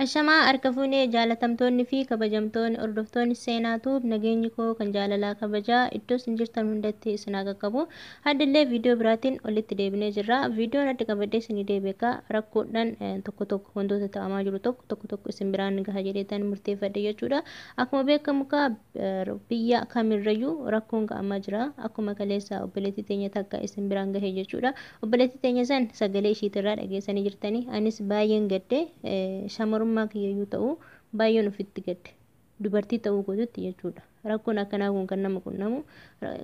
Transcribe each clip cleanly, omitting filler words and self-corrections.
Ashamaa harka fuunee jaalatamtoonni fi kabajamtoonni hordoftoonni seenaatuuf nageenyi koo kan jaalalaa kabajaa iddoo isin jirtan hundatti isin haa qaqqabu. Haddillee viidiyoo biraatiin olitti deebinee jirra. Viidiyoon adda qabadhee isinii deebi'e rakkoodhaan tokko tokko wantoota ta'amaa jiru tokko tokko tokko isin biraan gaha jedheetan murteeffadhe jechuudha. Akkuma beekamu kaa biyya kamirrayyuu rakkoon ga'amaa jira. Akkuma kaleessa obboleettii teenya takka isin biraan gahe jechuudha. Obboleettii teenya san sagalee ishiitirraa dhageessanii jirtanii. Anis baay'een gadde, shamarummaa kiyyayyuu ta'uu baay'een ofitti gadde. Dubartii ta'uu kootitti jechuudha. Rakkoon akkanaa kun kan nama qunnamu,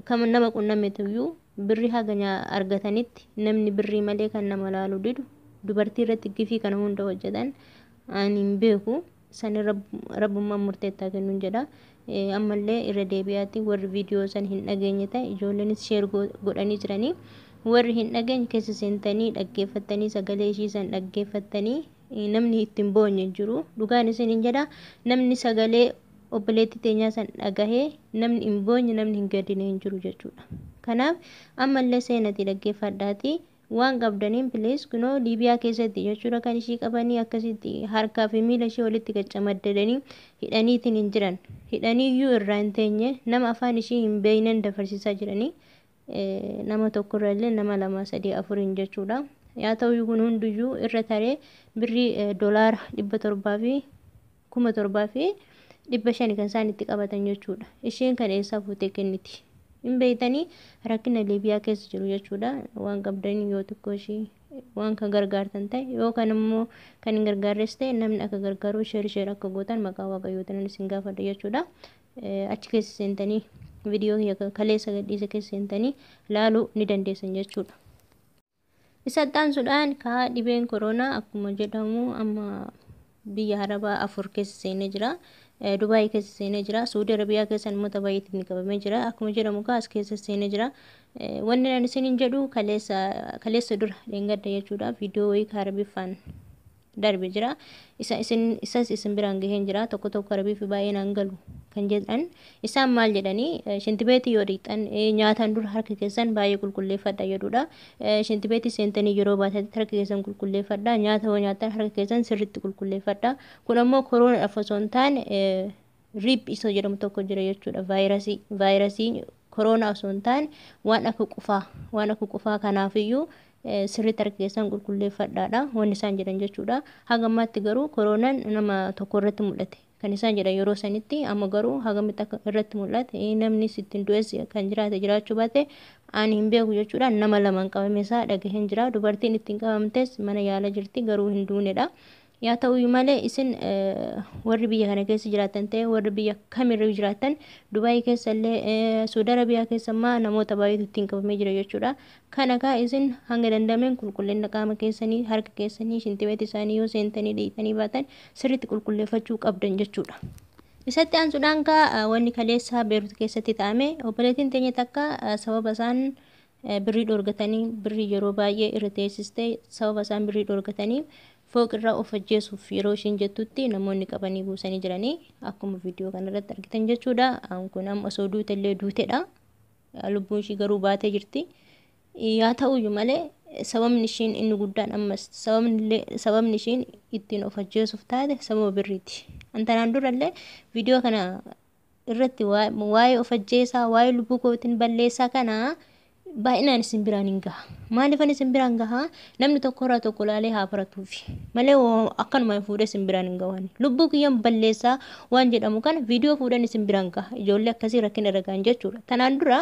kan nama qunnametuyyuu birrii haga argatanitti namni birrii malee kan nama laaluu didu, dubartii irratti gifii kana hunda hojjetan ani hin beeku. San rabbummaan murteettaa kennuun jedha. Ammallee irra deebi'aatti warri viidiyoo san hin dhageenye ta'e ijoolleenis share godhanii jiranii. Warri hin dhageenye keessa seentanii dhaggeeffattanii, sagalee ishii san dhaggeeffattanii namni ittiin boonye hin jiru. Dhugaan isin hin jedha, namni sagalee obboleettii teenyaa san dhagahee namni hin boonye, namni hin gaddine hin jiru jechuudha. Kanaaf ammallee seenatii dhaggeeffadhaatii waan qabdaniin please. Kunoo Liibiyaa keessatti jechuudha kan ishii qabanii akkasitti harkaa fi miila ishee walitti qaccamaddadanii hidhaniitiin hin jiran. Hidhaniiyyuu irraa hin teenye, nama afaan ishii hin beeynen dafarsiisaa jiranii, nama tokkorra illee nama lama, sadii, afuriin jechuudha. Yaa ta'u, kun hundiyyuu irra taree birrii doolaara 700 fi 7,500 kan isaan itti qabatan jechuudha. Isheen kan eessaa fuutee kenniti? Hin beeytanii rakkina Liibiyaa keessa jiru jechuudha. Waan qabdanii yoo xiqqoo ishii waan kan gargaartan ta'e, yookaan immoo kan hin gargaarres ta'e, namni akka gargaaru share share akka gootan maqaa Waaqayyootiin isin gaafadha jechuudha. Achi keessa seentanii viidiyoo kaleessa gadhiise keessa seentanii laaluu ni dandeessan jechuudha. Isa aansuudhaan kaa dhibeen koronaa akkuma jedhamu amma biyya Arabaa afur keessa seenee jira. Dubaayii keessa seenee jira. Suudi Arabiyaa keessa namoota baay'eetti ni qabamee jira. Akkuma jedhamu kaa as keessa seenee jira. Wanni ani isiniin jedhu, kaleessa, kaleessa dura dheengadda jechuudha. Viidiyoo wayii ka Arabiffaan darbe jira. Isa isin isas isin biraan gaheen jira. Tokko tokko Arabiif baay'ee naan galu kan jedhan. Isaan maal jedhanii? Shintibeetii yoo dhiqxan, nyaataan dura harka keessan baay'ee qulqulleeffadha jedhudha. Shintibeetii seentanii yeroo baatanitti harka keessan qulqulleeffadha. Nyaata yoo nyaattan harka keessan sirriitti qulqulleeffadha. Kun ammoo koroonaadhaaf osoo hin taane RIP isa jedhamu tokko jira jechuudha. Vaayirasii kooroonaa osoo hin taane waan akka qufaa, waan akka qufaa. Kanaafiyyuu sirriitti harka keessan qulqulleeffadhaadha wanni isaan jedhan jechuudha. Haga ammaatti garuu kooroonaan nama tokko irratti mul'ate kan isaan jedhan yeroo sanitti. Amma garuu hagamitti akka irratti mul'ate, namni ittiin du'es kan jiraate jiraachuu baate ani hin beeku jechuudha. Nama lamaan qabame isaa dhagaheen jira. Dubartiin ittiin qabamtes mana yaala jirti, garuu hin duunedha. Yaa ta'uyyuu malee isin warri biyya kana keessa jiraatan ta'e, warri biyya kamirra jiraatan, Dubaayii keessa illee, Suudi Arabiyaa keessa immoo namoota baay'eetu ittiin qabamee jira jechuudha. Kana kaa isin hanga danda'ameen qulqullina qaama keessanii, harka keessanii, shintibeet isaanii yoo seentanii dhiqxanii baatan sirriitti qulqulleeffachuu qabdan jechuudha. Isatti aansuudhaan kaa wanni kaleessa Beerut keessatti ta'ame, obboleettiin teenya takka sababa isaan birrii dhoorgatanii, birrii yeroo baay'ee irra teessistee, sababa isaan birrii dhoorgatanii fooqirraa of ajjeesuuf yeroo isheen jettutti namoonni qabanii buusanii jiranii, akkuma viidiyoo kanarratti argitan jechuudha. Kun amma osoo duute illee duutedha. Lubbuun ishii garuu baatee jirti. Yaa ta'uyyuu malee sababni ishiin inni guddaan ammas sababni ishiin ittiin of ajjeesuuf taate sababa birriiti. Antanaan durallee viidiyoo kana irratti waa'ee of ajjeesaa, waa'ee lubbuu kootiin balleessaa kana baay'inaan isin biraan hin gaha. Maaliifan isin biraan gaha? Namni tokko irraa tokko laalee haa baratuufi. Malee akkanuma fuudhee isin biraan hin gahu. Lubbuu kiyyan balleessaa waan jedhamu kana viidiyoo fuudhan isin biraan gaha. Ijoollee akkasii rakkina irra gahan jechuudha. Tanaan dura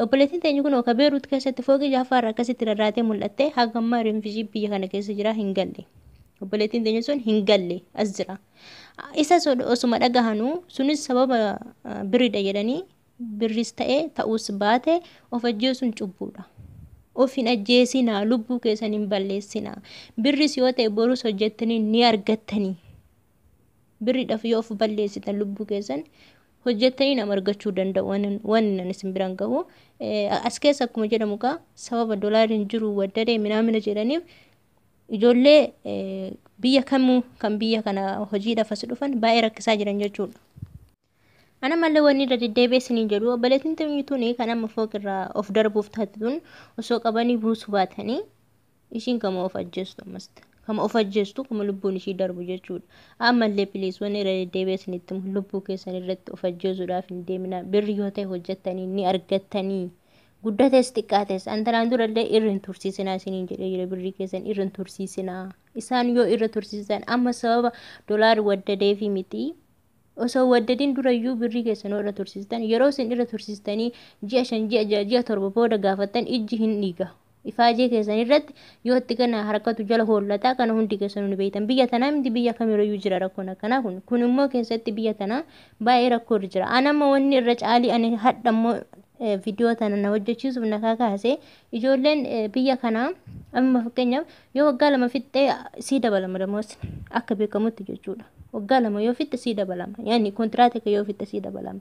obboleettiin teenya kun ka Beeruut keessatti fooqii jaafaarra akkasitti rarraatee mul'atte, haga ammaa refugee biyya kana keessa jira, hin galle. Obboleettiin teenya sun hin galle, as jira. Isa osuma dhagahanuu sunis sababa birriidha jedhanii, birris ta'ee ta'us baate of ajjeesuun cubbuudha. Of hin ajjeesinaa, lubbuu keessan hin balleessinaa. Birris yoo ta'e borus hojjettanii ni argattanii. Birriidhaaf yoo of balleessitan lubbuu keessan, hojjettanii nama argachuu danda'u wanni nan isin biraan gahu. As keessa akkuma jedhamu kaa sababa doolaariin jiru waddadee minaamina jedhaniif ijoollee biyya kamuu kan biyya kana hojiidhaaf as dhufan baay'ee rakkisaa jiran jechuudha. Ana mallee wanni irra deddeebi'ee isiniin jedhu, obboleettiin tuni kan amma fooqirraa of darbuuf taate tun osoo qabanii buusuu baatanii ishiin kama of ajjeestu ammas. Kama of ajjeestu, kama lubbuun ishii darbu jechuudha. Ammallee please, wanni irra deddeebi'ee isinitti himu, lubbuu keessan irratti of ajjeesuudhaaf hin deemina. Birri yoo ta'e hojjettanii ni argattanii. Guddates xiqqaates antanaan durallee irra hin tursiisinaa isiniin jedhee jira. Birrii keessan irra hin tursiisinaa. Isaan yoo irra tursiisan, amma sababa dolaarri waddadeefi miti. Osoo waddadiin durayyuu birrii keessan irra tursiistan, yeroo isin irra tursiistanii ji'a 5, ji'a 6, ji'a 7 booda gaafattan, ijji hin dhiiga. Ifaajee keessan irratti yoo itti kana harkatu jala hollataa. Kana hundi keessan ni beektan. Biyya tanaa miti, biyya kamirrayyuu jira rakkoon akkanaa kun. Kun immoo keessatti biyya tanaa baay'ee rakkoo irra jira. Ana amma wanni irra caalii ani hadha immoo viidiyoo tana na hojjechiisuuf na kakaase, ijoolleen biyya kanaa amma fakkeenyaaf yoo waggaa 2 fixxee sii dabalama damoos akka beekamutti jechuudha. Waggaa 2 yoo fixxe sii dabalama. Yaani kontiraata kee yoo fixxe sii dabalama.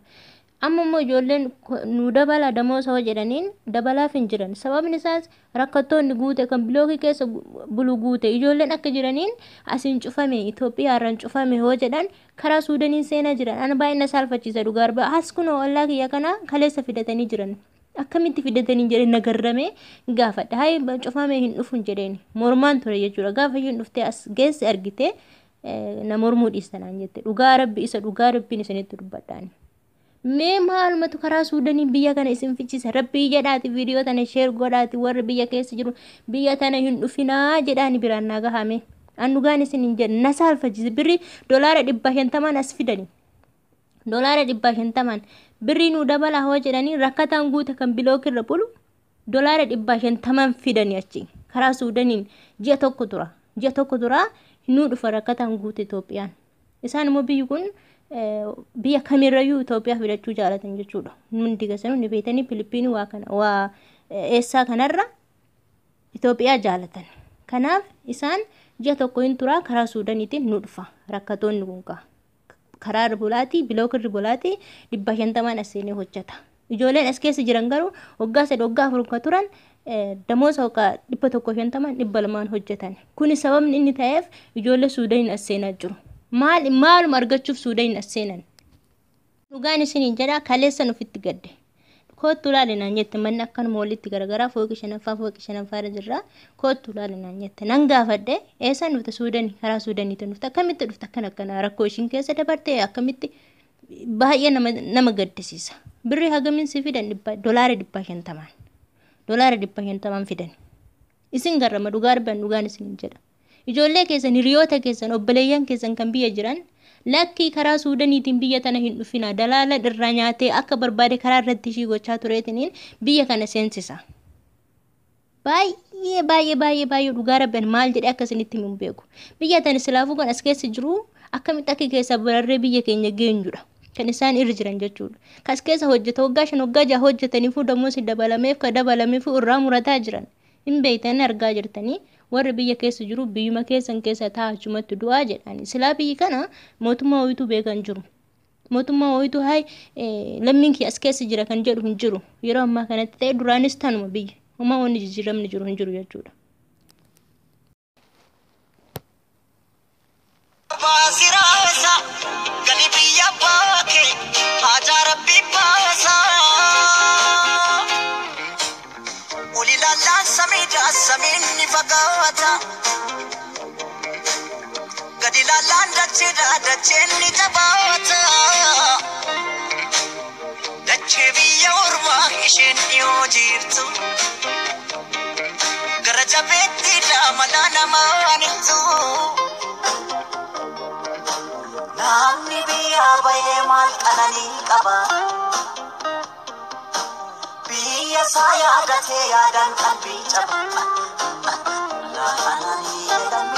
Amma immoo ijoolleen nu dabala damoosa hoo jedhaniin dabalaaf hin jiran. Sababni isaas rakkattoonni guute, kan bilookii keessa bulu guute. Ijoolleen akka jiraniin asiin cufame, Itoophiyaa irraan cufame hoo jedhan, karaa Suudaniin seenaa jiran. Ana baay'ee na saalfachiisa dhugaa arba. As kunoo ollaa kiyya kana kaleessa fidatanii jiran. Akkamitti fidatanii jedhee na garramee gaafadha. Hayi, cufame hin dhufu jedheen mormaan ture jechuudha. Gaafa isheen dhuftee as geesse argite, na mormuu dhiistanaan jette. Dhugaa Rabbi, isa dhugaa Rabbiin isinitti dubbadhaani. Mee maalumatu karaa Suudanii biyya kana isin fichisa? Rabbii jedhaati viidiyoo tana share godhaati, warri biyya keessa jiru biyya tana hin dhufinaa jedhaani biraan naa gahame. An dhugaan isin hin jedhu, na saalfachiise. Birri dolaara 150n as fidani. Dolaara 150n birrii nuu dabala hoo jedhanii, rakkataan guute kan bilookirra bulu, dolaara 150n fidani achi karaa Suudaniin. Ji'a tokko tura. Ji'a tokko tura, nuu dhufa, rakkataan guute Itoophiyaan. Isaan immoo biyyi kun biyya kamirrayyuu Itoophiyaa fidachuu jaalatan jechuudha. Hundi keessanuu ni beektanii, Filipiinii waa kana waa eessaa kanarra Itoophiyaa jaalatan. Kanaaf isaan ji'a tokko hin turaa, karaa Suudaniitiin nu dhufa rakkatoonni kun kaa. Karaa ribulaatii, bilookii ribulaatii 150n as seenee hojjeta. Ijoolleen as keessa jiran garuu waggaa 3, waggaa 4 kan turan, damoosa waggaa 150n, 200n hojjetan. Kuni sababni inni ta'eef ijoollee Suudaniin as seenaa jiru. Maal maaluma argachuuf Suudaniin as seenan? Dhugaan isiniin jedha, kaleessan ofitti gadde. Koottu laali naan jette. Manni akkanuma walitti garagaraa, fooqii shanaffaa, fooqii shanaffaa irra jirra. Koottu laali naan jette. Nan gaafadhe, eessaan dhufte? Suudanii, karaa Suudaniitiin dhufte. Akkamitti dhufte? Akkana akkana rakkoo ishiin keessa dabarte akkamitti baay'ee nama gaddisiisa. Birrii hagamiin si fidan? Dhibba dolaara 150n. Dolaara 150n fidan. Isin garrama dhugaa arban, dhugaan isin jedha. Ijoollee keessan, hiriyoota keessan, obboleeyyan keessan kan biyya jiran, lakkii, karaa Suudaniitiin biyya tana hin dhufina. Dalaala irraa nyaatee akka barbaade karaa irratti ishii gochaa tureetiniin biyya kana seensisa. Baay'ee baay'ee baay'ee baay'ee, dhugaa rabban, maal jedhee akka isinitti himu hin beeku. Biyya tana silaafuu kan as keessa jiru akkamitti akka keessa bararree biyya keenya geenyudha. Kan isaan irra jiran jechuudha. Kan as keessa hojjeta waggaa 5, waggaa 6 hojjetaniifuu damoosni dabalameef ka dabalameefuu irraa murataa jiran. Hin beektan, argaa jirtanii, warri biyya keessa jiru biyyuma keessan keessa taa'achumatti du'aa jedhani. Silaa biyyi kana mootummaa wayituu beekan jiru. Mootummaa wayituu hay lammiin kiyya as keessa jira kan jedhu hin jiru. Yeroo ammaa kanatti ta'e duraanis tanuma biyya. Homaa wanni jijjiiramni jiru hin jiru jechuudha. Baasiraasa gali biyya baake haajaa Rabbi baasa. Oli laallaan samiidha, samiin ni fagaata. Gadi laallaan dacheedha, dacheen ni jabaata. Dachee biyya ormaa isheen dhiyoo jirtu. Gara jabeettiidha malaa namaan ibsu. Namni biyyaa bahee maal qananii qaba? Biyya isaa yaadatee yaadaan qalbii caba. Laa qananii jedhan.